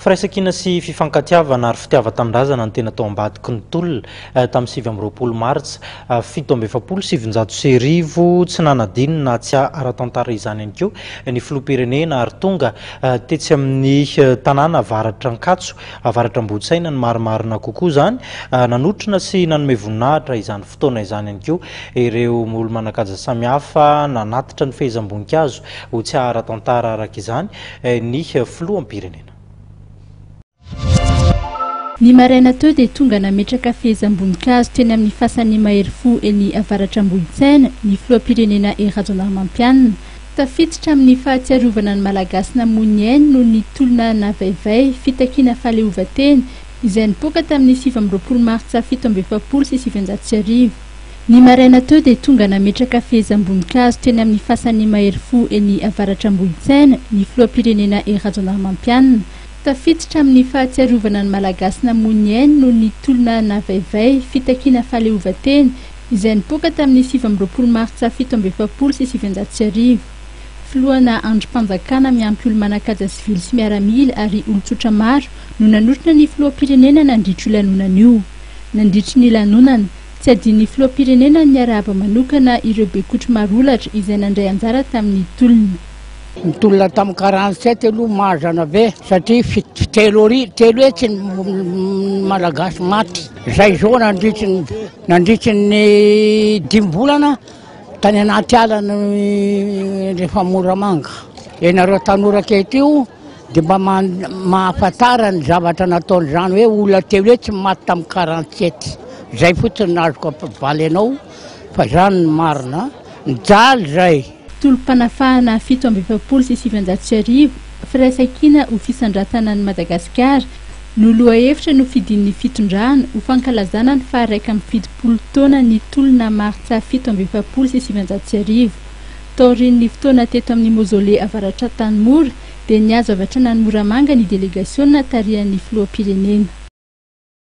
Firaisankina sy fifankatiavana ary fitiavan-tanindrazana no tena tao ambadiky ny tolona tamin'ny 29 martsa 1947. Tsy nanadino na tsy ara-tantara izany ihany koa ny filoham-pirenena ary tonga tetsy amin'ny tanàna avaratr'Ankatso, avaratr'Ambohitsaina ny marimarina kokoa izany. Nanotrona sy nanome voninahitra izany fotoana izany ihany koa ireo olo-manan-kaja samihafa nanatitra ny fehezam-boninkazo ho tsy ara-tantara araka izany ny filoham-pirenena. Ny maraina teo dia tonga nametraka fehezam-boninkazo teny amin'ny fasan'ny mahery fo eny avaratr'Ambohitsaina ny filoham-pirenena Hery Rajaonarimampianina. Tafiditra amin'ny fahatsiarovana ny Malagasy namoy ny ainy noho ny tolona navaivay fitakiana fahaleovantena izay nipoaka tamin'ny 29 martsa 1947. Ny maraina teo dia tonga nametraka fehezam-boninkazo teny amin'ny fasan'ny mahery fo eny avaratr'Ambohitsaina ny filoham-pirenena Hery Rajaonarimampianina. Tafiditra amin'ny fahatsiarovana ny Malagasy namoy ny ainy noho ny tolona navaivay fitakiana fahaleovantena izay nipoaka tamin'ny 29 martsa 1947. Filohana andrim-panjakana miampy olo-manan-kaja sivily sy miaramila ary olon-tsotra maro no nanotrona ny filoham-pirenena nandritra io lanonana io. Nandritry ny lanonana, tsy adinon'ny filoham-pirenena ny niarahaba manokana ireo bekotro marolatra izay nandray anjara tamin'ny tolona. Ny tolona tamin'ny 47 aloha mazana be satria telo ori, telo hetsy ny Malagasy maty. Zay zao nandritry ny nandritry ny dimy volana tany anaty ala ny rehefa Moramanga. Ianareo tanora ankehitriny dia mba mahafantara ny zavatra nataony izany hoe olona telo hetsy maty tamin'ny 47. Zay fotsiny no azoko ampivaly anao fa zany no marina. Nijaly zay. Tolom-panafahana 1947, Firaisankina ho fisandratana an'i Madagasikara no lohahevitra nofidin'ny fitondrana ho fankalazana ny faha-71 taona ny tolona martsa 1947. Taorian'ny fotoana teto amin'ny Mausolée Avaratr'Antanimora dia nihazo avy hatrany an'i Moramanga ny delegasiona tarihan'ny filoham-pirenena.